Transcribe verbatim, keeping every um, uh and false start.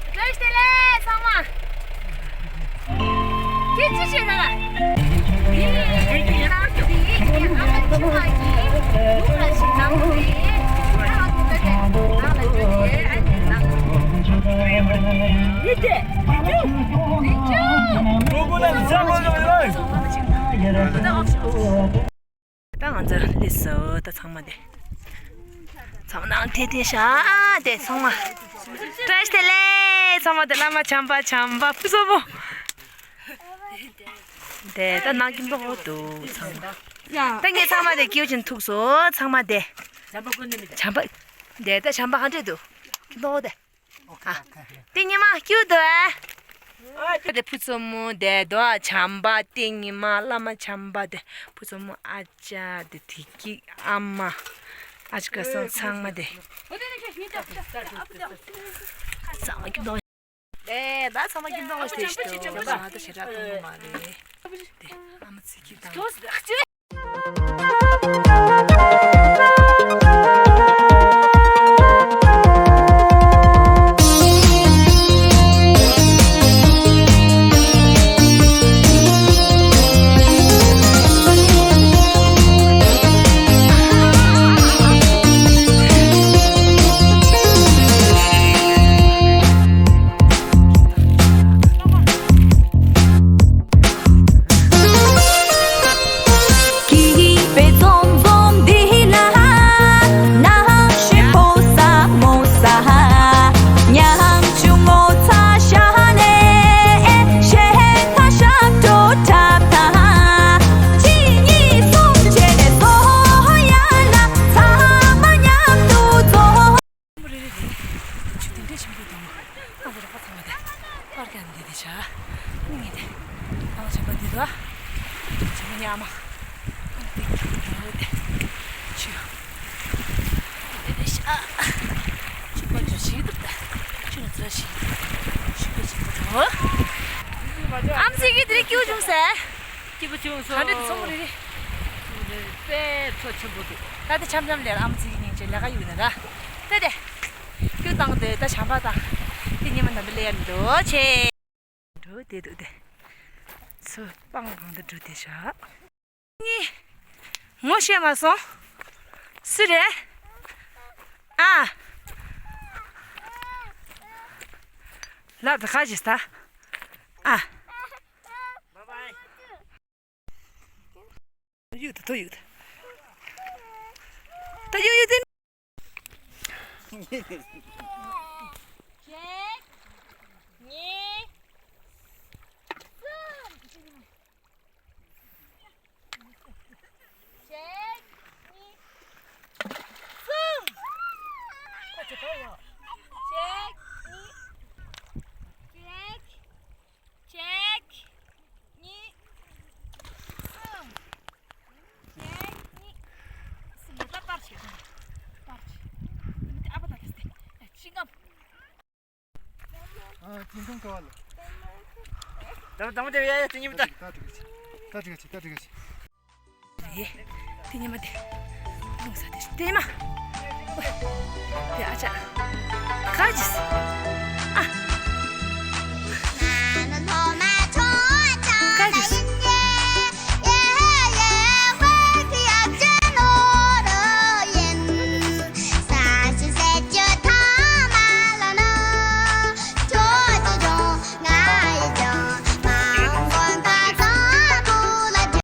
བཀྲ་ཤིས་བདེ་ལེགས་ཚང་མ། ཁྱེད་ཅི་བྱེད་ག་ལ། འདི་ཡིན་ནང་དུ་འདི་ཡིན་ཨ་མ་ཅི་མ་གི་ལུག་ཁ་ཞིག་ནང་དུ་རེད། ཨ་ལ་དུ་ད་དེ་ནང་ལ་འགྲོ་དེ་ཨ་ནི་ནང་དུ་འདི་དེ་འདི་ཅུ་འདི་ཅུ། ད་ང་ཚོ་སླེབས་སོང་། ད་ཚང་མ་དེ། ཚང་མ་ནང་དེ་དེ་ཤ་དེ་ཚང་མ། བཀྲ་ཤིས་བདེ་ལེགས་ཚང་མ་དེ། བླ་མ་བྱམས་པ་བྱམས་པ་ཕུན་ཚོགས་པོ། དེ་ད་ནང་ཀིམ་པོ་འདུག་ཚང་མ། ད་ངས་ཚང་མ་དེ་སྐྱིད་པོ་ཅིག་ཐུག་སོང་ཚང་མ་དེ། བྱམས་པ། དེ་ད་བྱམས་པ་ཧ་འདྲེ་འདུག་ཀིམ་པོ་དེ། ཨ། ཏིང་ཉི་མ་སྐྱིད་འདུག་ཨ། དེ་ཕུ་ཚོ་མོ་དེ་དོ་བྱམས་པ་ཏིང་ཉི་མ་བླ་མ་བྱམས་པ་དེ་ཕུ་ཚོ་མོ་ཨ་ཅག་དེ་དེ་སྐྱིད་ཨ་མ་ཨ་ཅག་ག་སོང་ཚང་མ་དེ། ཚང་མ་སྐྱིད་འདུག་དེ་ད་ཚང་མ་སྐྱིད་འདུག་དེ་ཞིག་ཏུ་ང་ད་ཞེ་དྲག་མཐོང་གི་མ་རེད། དེ་ཨ་མ་ཚེ་སྐྱིད་དང་། རེ་རེ་རེ། ཆུ་དེ་འདྲས་ཆེན་པོ་དང་། ཨ་ཙི་ར་པ་ཚང་མ་དེ། པར་ཀ་འདི་དེ་བྱ། ངས་དེ། ཨ་མ་ཆེན་པོ་འདི་དོ། ཆེན་པོ་ཉག་མ། ཨ་མ་དེ་ཁྱི་དེ་འདྲ་བོ་དེ། ཆུ། དེ་དེ་བྱ། ཆུ་པར་ཀ་ཞིག་འདུག་ད། ཆུ་ནི་ཙི་ཞིག་ཆུ་པར་ཞིག་འདུག་ཨ་མ་ཚེ་གི་དེ་རིང་སྐྱིད་པོ་བྱུང་ཟེར། སྐྱིད་པོ་བྱུང་སོང་། ག་འདྲ་འདུག་ཚོང་རེ་རེ། དཔེ་ཚོ་ཆེན་པོ་འདུག་ད་དེ་འཆམ་འཆམ་ལས་ཨ་མ་ཚེ་གི་སྙིང་རྗེ་ལས་ཀ་ཡོད་ན་ར། ད་དེ། ཁྱོད་བཏང་དེ་ད་བྱམས་པ་དང་། དེ་ཉི་མ་ནམ་པའི་ལས་ཡར་འགྲོ་ཆེ། འགྲོ་དེ་འདུག་དེ། ཚོ་སྤང་གང་དུ་འགྲོ་དེ་བཞག་ངས་ངོ་ཤེས་མ་སོང་། སུ་རེད། ཨ། ལབ་ད་ག་ཞིག་ད། ཨ། ཡུག་ད་ཐོ་ཡུག་ད། ད་ཡུག་ཡུག་ད། གཅིག་གཉིས། གཅིག་གཉིས། གཅིག་གཉིས། གཅིག་གཉིས། གཅིག་གཉིས། གསུམ། ད་པར་བྱེད། པར་བྱེད། ཨ་ཕ་ད་དེ་སྟེ། ཤིང་སྒམ། ཨ། ཅིན་ཐུང་ཀ་བ་ལ། ད་ད་མ་དེ་ཡ་ཡ་དེ་གཉིས་མི་ད། ད་དྲི་ག་ཆི། ད་དྲི་ག་ཆི། ད་དྲི་ག་ཆི། རེད། དེ་ཉི་མ་དེ། ལུང་ས་དེ་ལྟད་མ། དེ་ཨ་ཅག་ག་ཅིས། ཨ།